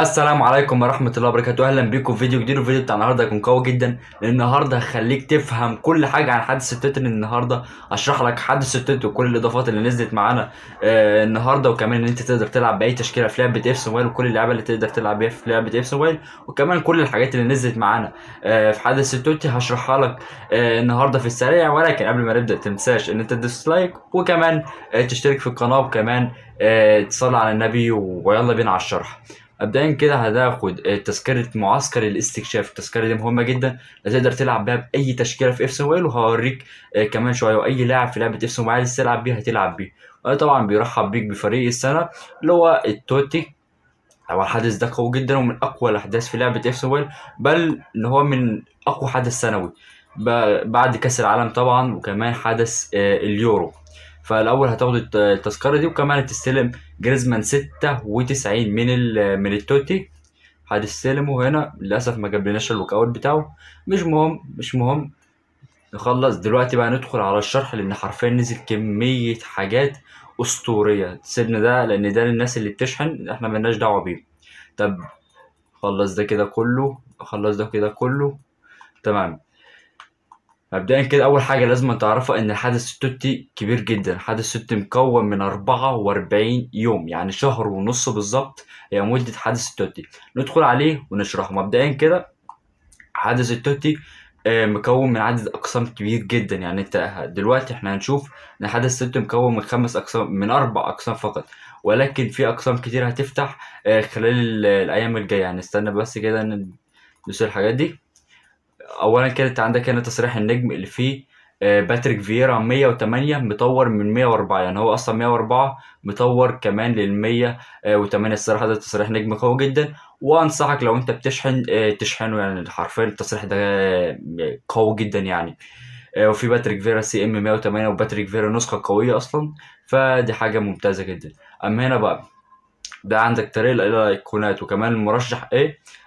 السلام عليكم ورحمة الله وبركاته. أهلا بيكم في فيديو جديد، والفيديو بتاع النهارده هيكون قوي جدا، لأن النهارده هخليك تفهم كل حاجة عن حدث التوتي. النهارده هشرح لك حدث التوتي وكل الإضافات اللي نزلت معانا النهارده، وكمان إن أنت تقدر تلعب بأي تشكيلة في لعبة FC Mobile، وكل اللعبة اللي تقدر تلعب بيها في لعبة FC Mobile، وكمان كل الحاجات اللي نزلت معانا في حدث التوتي هشرحها لك النهارده في السريع. ولكن قبل ما نبدأ تنساش إن أنت تدوس like، وكمان تشترك في القناة، وكمان تصلي على النبي، ويلا بينا على الشرح. مبدئيا كده هتاخد تذكرة معسكر الاستكشاف. التذكرة دي مهمة جدا، تقدر تلعب بيها بأي تشكيلة في FC Mobile، وهوريك كمان شوية، وأي لاعب في لعبة FC Mobile عايز تلعب بيه هتلعب بيه. طبعا بيرحب بيك بفريق السنة اللي هو التوتي. طبعا الحدث ده قوي جدا ومن أقوى الأحداث في لعبة FC Mobile، بل إن هو من أقوى حدث سنوي بعد كأس العالم طبعا، وكمان حدث اليورو. فالاول هتاخد التذكرة دي، وكمان هتستلم جريزمان 96 من التوتي، هتستلمه هنا. للاسف ما جابلناش ال walkout بتاعه، مش مهم مش مهم. نخلص دلوقتي بقى ندخل على الشرح، لان حرفيا نزل كمية حاجات اسطورية. سيبنا ده لان ده للناس اللي بتشحن، احنا ملناش دعوه بيه. طب خلص ده كده كله، خلص ده كده كله، تمام. مبدئيا كده اول حاجة لازم تعرفها ان حدث التوتي كبير جدا. حدث التوتي مكون من 44 يوم، يعني شهر ونص بالظبط هي مده حدث التوتي. ندخل عليه ونشرحه. مبدئيا كده حدث التوتي مكون من عدد اقسام كبير جدا. يعني انت دلوقتي احنا هنشوف ان حدث التوتي مكون من 5 اقسام، من 4 اقسام فقط، ولكن في اقسام كتير هتفتح خلال الايام الجاية. يعني استنى بس كده ندوس الحاجات دي. اولا كده انت عندك هنا تصريح النجم اللي فيه باتريك فييرا 108 مطور من 104، يعني هو اصلا 104 مطور كمان لل 108. الصراحة ده تصريح نجم قوي جدا، وانصحك لو انت بتشحن تشحنه، يعني حرفيا التصريح ده قوي جدا يعني. وفي باتريك فيرا CM 108، وباتريك فيرا نسخه قوية اصلا، فدي حاجة ممتازة جدا. اما هنا بقى ده عندك طريق الايقونات، وكمان المرشح A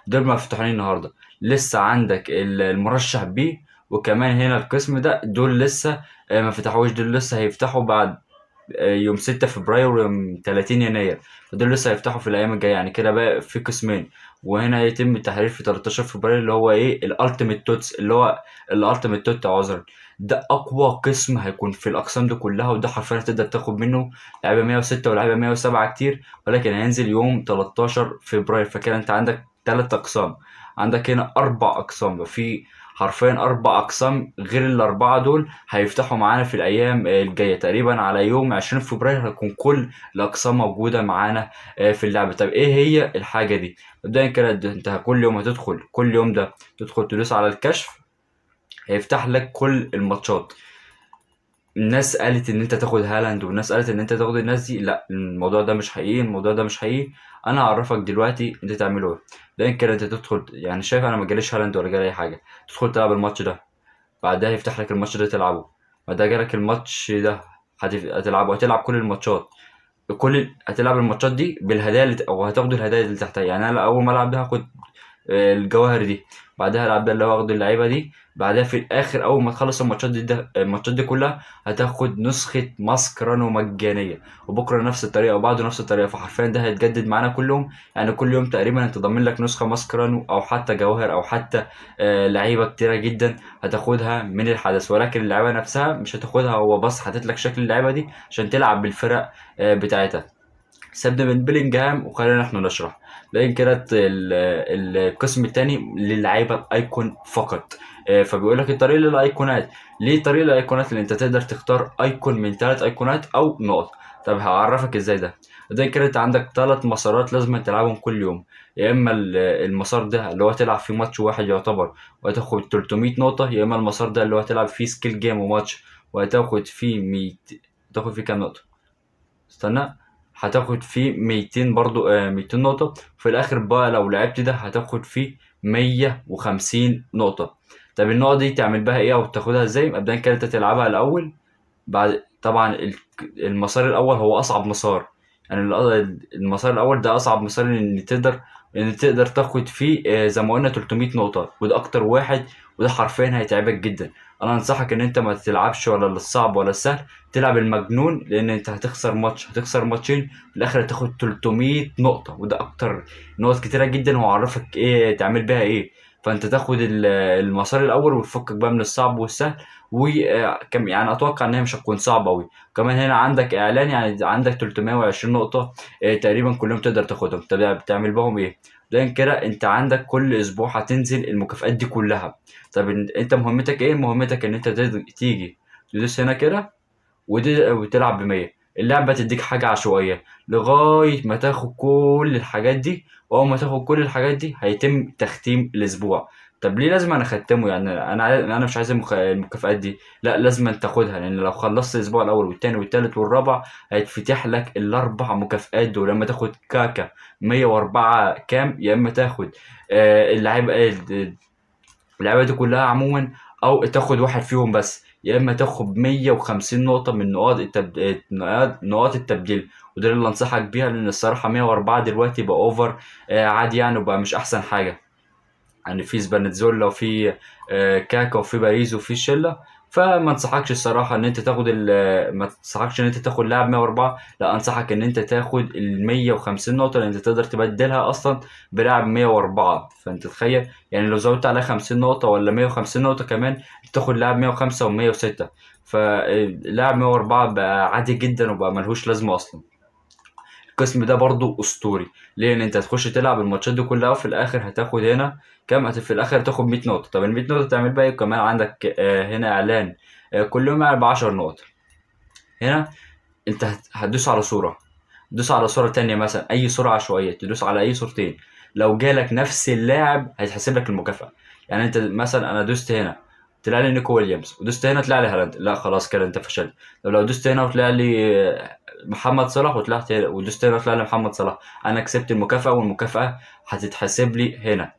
دول مفتوحين النهارده. لسه عندك المرشح B، وكمان هنا القسم ده دول لسه ما فتحوش، دول لسه هيفتحوا بعد يوم 6 فبراير ويوم 30 يناير، فدول لسه هيفتحوا في الايام الجاية. يعني كده بقى في قسمين. وهنا هيتم التحرير في 13 فبراير اللي هو ايه ال Ultimate TOTS، اللي هو ال Ultimate TOTS عذرا. ده اقوى قسم هيكون في الاقسام دي كلها، وده حرفيا هتقدر تاخد منه لعيبة 106 ولاعيبه 107 كتير، ولكن هينزل يوم 13 فبراير. فكده انت عندك 3 اقسام، عندك هنا 4 اقسام، في حرفيا 4 اقسام غير ال4 دول هيفتحوا معانا في الايام الجاية. تقريبا على يوم 20 فبراير هيكون كل الاقسام موجودة معانا في اللعبة. طب ايه هي الحاجة دي؟ مبدئيا كده انت كل يوم هتدخل، كل يوم ده تدخل تدوس على الكشف، هيفتح لك كل الماتشات. الناس قالت ان انت تاخد هالاند، والناس قالت ان انت تاخد الناس دي. لا، الموضوع ده مش حقيقي، الموضوع ده مش حقيقي. انا هعرفك دلوقتي انت تعمله ايه. لان كده انت تدخل، يعني شايف انا ما جاليش هالاند ولا جالي اي حاجة، تدخل تلعب الماتش ده، بعدها يفتح لك الماتش ده تلعبه، بعدها جالك الماتش ده هتلعبه، هتلعب كل الماتشات، كل هتلعب الماتشات دي بالهدايا اللي او هتاخد الهدايا اللي تحتها. يعني انا اول ما العب ده هاخد الجواهر دي، بعدها العب ده اللي هو واخد اللعيبة دي، بعدها في الاخر اول ما تخلص الماتشات دي الماتشات دي كلها هتاخد نسخه ماسكرانو مجانية. وبكره نفس الطريقة وبعده نفس الطريقة. فحرفيا ده هيتجدد معانا كل يوم، يعني كل يوم تقريبا انت ضامن لك نسخه ماسكرانو او حتى جواهر او حتى لعيبة كتيرة جدا هتاخدها من الحدث. ولكن اللعيبة نفسها مش هتاخدها، هو بس حاطط لك شكل اللعيبة دي عشان تلعب بالفرق بتاعتها. سيبنا من بيلينجهام وخلينا احنا نشرح. لان كده القسم الثاني للعيبة ال icon فقط. فبيقول لك الطريق للايقونات. ليه طريق للايقونات؟ لان انت تقدر تختار icon من 3 ايقونات او نقط. طب هعرفك ازاي ده. ده كده انت عندك 3 مسارات لازم تلعبهم كل يوم. يا اما المسار ده اللي هو تلعب فيه ماتش واحد يعتبر وهتاخد 300 نقطة، يا اما المسار ده اللي هو تلعب فيه skill game وماتش وهتاخد فيه 100، هتاخد فيه كام نقطة؟ استنى، هتاخد فيه 200 برضو، 200 نقطة. في الآخر بقى لو لعبت ده هتاخد فيه 150 نقطة. طب النقطة دي تعمل بها ايه او تاخدها ازاي؟ مبدئيا كده انت تلعبها الأول. بعد طبعا المسار الأول هو أصعب مسار، يعني المسار الأول ده أصعب مسار ان تقدر تاخد فيه زي ما قلنا 300 نقطة، وده أكتر واحد، وده حرفيا هيتعبك جدا. انا انصحك ان انت ما تلعبش ولا الصعب ولا السهل، تلعب المجنون، لان انت هتخسر ماتش، هتخسر ماتشين، في الاخر هتاخد 300 نقطة، وده اكتر نقط كتيرة جدا، وهعرفك ايه تعمل بيها ايه. فانت تاخد المسار الاول وتفكك بقى من الصعب والسهل، وكم يعني اتوقع ان هي مش هتكون صعبة قوي. كمان هنا عندك اعلان، يعني عندك 320 نقطة تقريبا كلهم تقدر تاخدهم. طب بتعمل بهم ايه؟ لان كده انت عندك كل اسبوع هتنزل المكافآت دي كلها. طب انت مهمتك ايه؟ مهمتك ان انت تيجي تدوس هنا كده وتلعب ب100. اللعبة تديك حاجة عشوائية لغاية ما تاخد كل الحاجات دي، واول ما تاخد كل الحاجات دي هيتم تختيم الاسبوع. طب ليه لازم انا اختمه؟ يعني انا مش عايز المكافآت دي، لا لازم انت تاخدها، لان لو خلصت الاسبوع الاول والتاني والتالت والرابع هيتفتح لك الاربع مكافآت دول. لما تاخد كاكا 104 كام، يا اما تاخد اللعيبة دي كلها عموما، او تاخد واحد فيهم بس، يا اما تاخد 150 نقطة من نقاط التبديل. وده اللي انصحك بيها، لان الصراحة 104 دلوقتي بقى over عادي يعني، وبقى مش احسن حاجة. يعني في سبانتزولا وفي كاكا وفي باريس وفي شله، فما انصحكش الصراحة ان انت تاخد ما انصحكش ان انت تاخد لاعب 104، لا انصحك ان انت تاخد ال 150 نقطة، لان انت تقدر تبدلها اصلا بلاعب 104. فانت تخيل يعني لو زودت عليها 50 نقطة ولا 150 نقطة كمان تاخد لاعب 105 و106. فلاعب 104 بقى عادي جدا وبقى ملهوش لازمه اصلا. القسم ده برضو اسطوري، ليه؟ لان انت هتخش تلعب الماتشات دي كلها وفي الاخر هتاخد هنا كام؟ في الاخر هتاخد 100 نقطة. طب ال 100 نقطة تعمل بقى ايه؟ كمان عندك هنا اعلان كل يوم ب 10 نقط. هنا انت هتدوس على صوره، تدوس على صوره تانية مثلا، اي صوره عشوائية، تدوس على اي صورتين، لو جالك نفس اللاعب هيتحسب لك المكافاة. يعني انت مثلا انا دوست هنا طلع لي نيكو ويليامز، ودوست هنا طلع لي هالاند، لا خلاص كده انت فشلت. طب لو دوست هنا وطلع لي محمد صلاح، وطلعت هنا ودوست هنا وطلع لي محمد صلاح، انا كسبت المكافأة، والمكافأة هتتحسب لي هنا.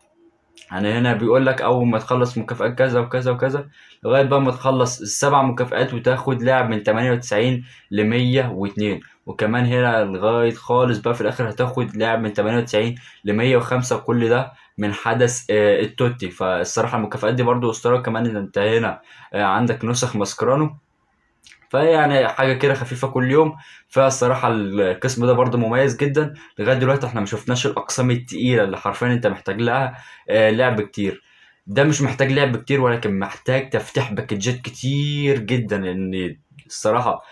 يعني هنا بيقول لك اول ما تخلص مكافآت كذا وكذا وكذا، لغاية بقى ما تخلص السبع مكافآت وتاخد لاعب من 98 ل 102. وكمان هنا لغاية خالص بقى في الاخر هتاخد لاعب من 98 ل 105، كل ده من حدث ال TOTY. فالصراحه المكافآت دي برضو اسطورية. كمان ان انت هنا عندك نسخ ماسكرانو، فيعني حاجة كده خفيفة كل يوم. فالصراحه القسم ده برضو مميز جدا. لغاية دلوقتي احنا ما شفناش الاقسام التقيله اللي حرفيا انت محتاج لها لعب كتير. ده مش محتاج لعب كتير، ولكن محتاج تفتح باكجات كتير جدا، لان الصراحة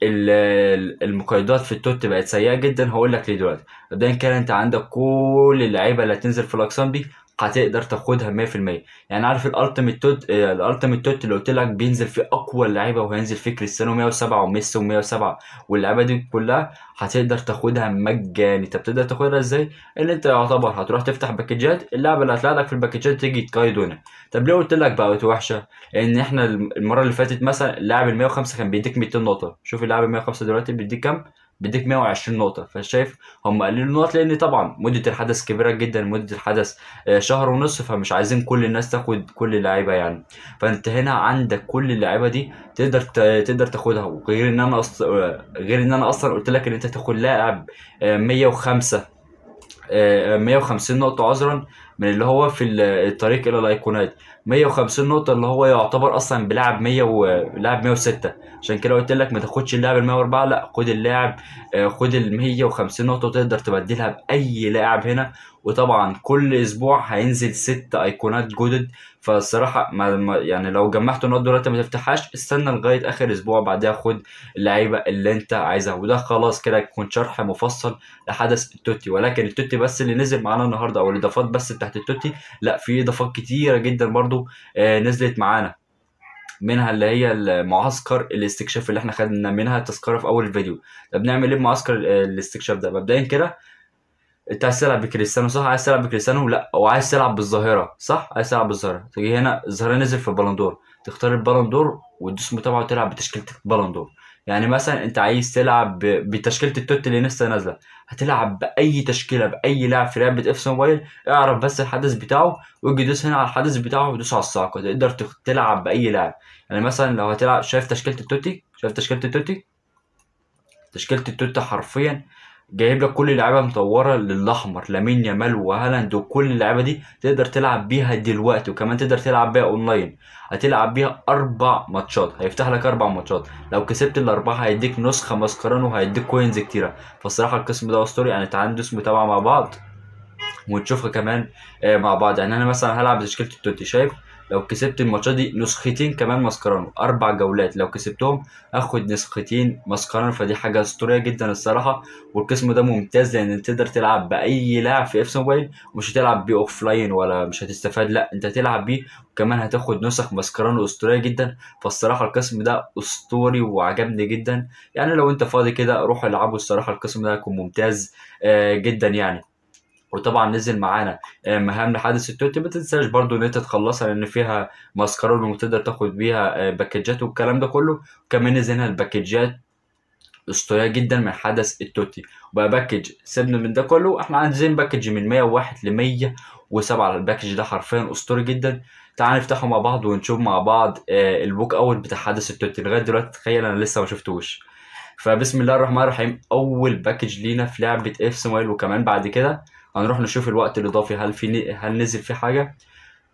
المقايضات في ال TOTY بقت سيئه جدا. هقول لك ليه دلوقتي. مبدئيا كده انت عندك كل اللعيبة اللي هتنزل في الاقسام دي هتقدر تاخدها 100%. يعني عارف ال Ultimate TOTY، ال Ultimate TOTY اللي قلت لك بينزل فيه اقوى اللعيبة، وهينزل فيه كريستيانو 107 وميسي و107 واللعيبة دي كلها هتقدر تاخدها مجاني. طب تقدر تاخدها ازاي؟ اللي انت يعتبر هتروح تفتح باكجات، اللعبة اللي هتلاقي لك في الباكجات تيجي تقايد هنا. طب ليه قلت لك بقت وحشة؟ لان احنا المرة اللي فاتت مثلا اللاعب ال 105 كان بيديك 200 نقطة، شوف اللاعب ال 105 دلوقتي بيديك كام؟ بيديك 120 نقطة. فشايف هم قللوا النقط، لأن طبعا مدة الحدث كبيرة جدا، مدة الحدث شهر ونص، فمش عايزين كل الناس تاخد كل اللعيبة يعني. فأنت هنا عندك كل اللعيبة دي تقدر تاخدها. وغير إن أنا أصلا، غير إن أنا أصلا قلت لك إن أنت تاخد لاعب 105 150 نقطة عذرا، من اللي هو في الطريق إلى الأيقونات 150 نقطة، اللي هو يعتبر أصلا بلاعب 100 ولاعب 106. عشان كده قلت لك ما تاخدش اللاعب ال 104، لا خد اللاعب، خد ال 150 نقطة وتقدر تبدلها بأي لاعب هنا. وطبعا كل أسبوع هينزل 6 أيقونات جدد. فالصراحة ما يعني لو جمعت النقط دلوقتي ما تفتحهاش، استنى لغاية آخر أسبوع بعدها خد اللعيبة اللي أنت عايزها. وده خلاص كده يكون شرح مفصل لحدث ال TOTY. ولكن ال TOTY بس اللي نزل معانا النهارده، او الاضافات بس بتاعت ال TOTY، لا في اضافات كتيرة جدا برضو نزلت معانا، منها اللي هي المعسكر الاستكشاف اللي احنا خدنا منها تذكره في اول الفيديو. طب نعمل ايه بمعسكر الاستكشاف ده؟ مبدئيا كده انت عايز تلعب بكريستيانو صح؟ عايز تلعب بكريستيانو؟ لا. وعايز تلعب بالظاهره صح؟ عايز تلعب بالظاهره، تيجي هنا الظاهرة نزل في البالندور، تختار البالندور وتدوس متابعه وتلعب بتشكيله البالندور. يعني مثلا انت عايز تلعب بتشكيله ال TOTY اللي لسه نازله، هتلعب باي تشكيله باي لاعب في لعبه FC Mobile. اعرف بس الحدث بتاعه واجي دوس هنا على الحدث بتاعه ودوس على الصاعقة، تقدر تلعب باي لاعب. يعني مثلا لو هتلعب، شايف تشكيله ال TOTY؟ شايف تشكيله ال TOTY؟ تشكيله ال TOTY حرفيا جايب لك كل اللعيبة مطوره للاحمر، لامين يامال وهالاند وكل اللعيبة دي تقدر تلعب بيها دلوقتي، وكمان تقدر تلعب بيها اونلاين. هتلعب بيها 4 ماتشات، هيفتح لك 4 ماتشات، لو كسبت الاربعة هيديك نسخه ماسكرانو وهيديك coins كتيرة. فالصراحه القسم ده اسطوري يعني. تعال ندوس متابعه مع بعض ونشوفها كمان مع بعض. يعني انا مثلا هلعب بتشكيله التوتي، شايف لو كسبت الماتشات دي نسختين كمان ماسكرانو، 4 جولات لو كسبتهم اخد نسختين ماسكرانو، فدي حاجة اسطورية جدا الصراحة. والقسم ده ممتاز لان تقدر تلعب باي لاعب في FC Mobile، ومش هتلعب بيه offline ولا مش هتستفاد، لا انت هتلعب بيه وكمان هتاخد نسخ ماسكرانو اسطورية جدا. فالصراحه القسم ده اسطوري وعجبني جدا يعني. لو انت فاضي كده روح العبه، الصراحة القسم ده هيكون ممتاز جدا يعني. وطبعا نزل معانا مهام لحادث التوتي، ما تنساش برضو ان انت تخلصها لان فيها ماسكرون وتقدر تاخد بيها باكجات والكلام ده كله. وكمان نزل هنا الباكجات اسطورية جدا من حدث التوتي. وبقى package سيبنا من ده كله، احنا عايزين package من 101 ل 107. ال package ده حرفيا اسطوري جدا. تعال نفتحه مع بعض ونشوف مع بعض ال walkout بتاع حدث التوتي. لغاية دلوقتي تخيل انا لسه ما شفتوش. فبسم الله الرحمن الرحيم، اول package لينا في لعبه FC Mobile. وكمان بعد كده هنروح نشوف الوقت الاضافي هل نزل فيه حاجة.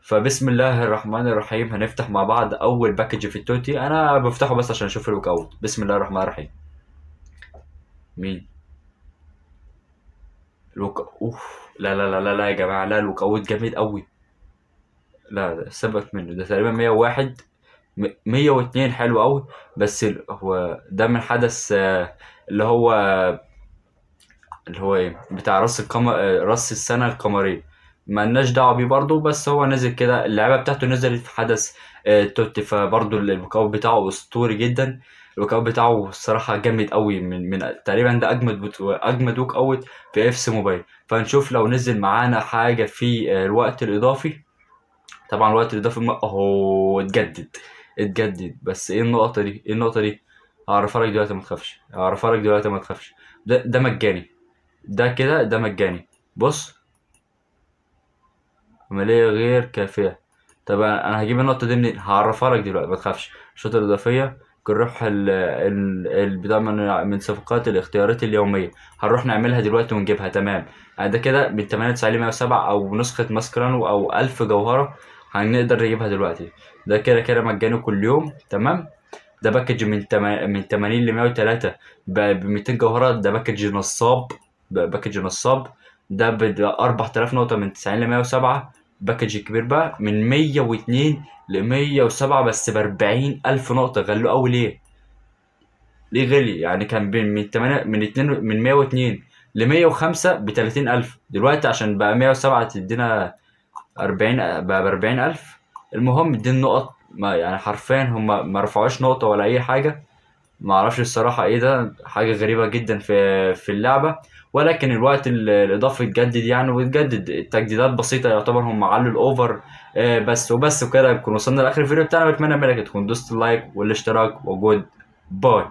فبسم الله الرحمن الرحيم هنفتح مع بعض اول package في التوتي. انا بفتحه بس عشان اشوف ال walkout. بسم الله الرحمن الرحيم. مين ال walk؟ اوف، لا لا لا لا لا يا جماعة، لا ال walkout جامد قوي. لا سبك منه، ده تقريبا 101 102، حلو قوي. بس هو ده من حدث اللي هو ايه بتاع راس القمر، راس السنة القمريه، ما لناش دعوه بيه برضو. بس هو نزل كده، اللعبة بتاعته نزلت في حدث توتي، فبرضو ال walkout بتاعه اسطوري جدا. ال walkout بتاعه الصراحة جامد قوي، من تقريبا ده اجمد walkout في FC Mobile. فنشوف لو نزل معانا حاجة في الوقت الاضافي. طبعا الوقت الاضافي اهو اتجدد. بس ايه النقطة دي؟ ايه النقطة دي؟ هعرفها لك دلوقتي ما تخافش، هعرفها لك دلوقتي ما تخافش. ده مجاني، ده كده ده مجاني. بص، عملية غير كافية. طب انا هجيب النقطة دي منين؟ هعرفها لك دلوقتي ما تخافش. الشروط الإضافية الربح البتاع من صفقات الاختيارات اليومية، هنروح نعملها دلوقتي ونجيبها. تمام، ده كده من 98 ل 107 او نسخة ماسكرانو او 1000 جوهرة هنقدر نجيبها دلوقتي. ده كده كده مجاني كل يوم. تمام، ده package من 80 ل 103 ب 200 جوهرة. ده package نصاب، package نصاب. ده ب 4000 نقطة من 90 ل 107. package كبير بقى من 102 ل 107 بس ب 40000 نقطة. غلوه قوي ليه؟ ليه غلي؟ يعني كان من 8 من 2 من 102 ل 105 ب 30000، دلوقتي عشان بقى 107 تدينا 40 بقى ب 40000. المهم دي النقط، ما يعني حرفيا هم ما رفعوش نقطة ولا أي حاجة. ما اعرفش الصراحة ايه ده، حاجة غريبة جدا في اللعبة. ولكن الوقت الاضافي اتجدد يعني، واتجدد التجديدات بسيطة يعتبر، هم علوا ال over بس وبس. وكده نكون وصلنا لاخر الفيديو بتاعنا. بتمنى منك تكون دوست ال like والاشتراك و goodbye.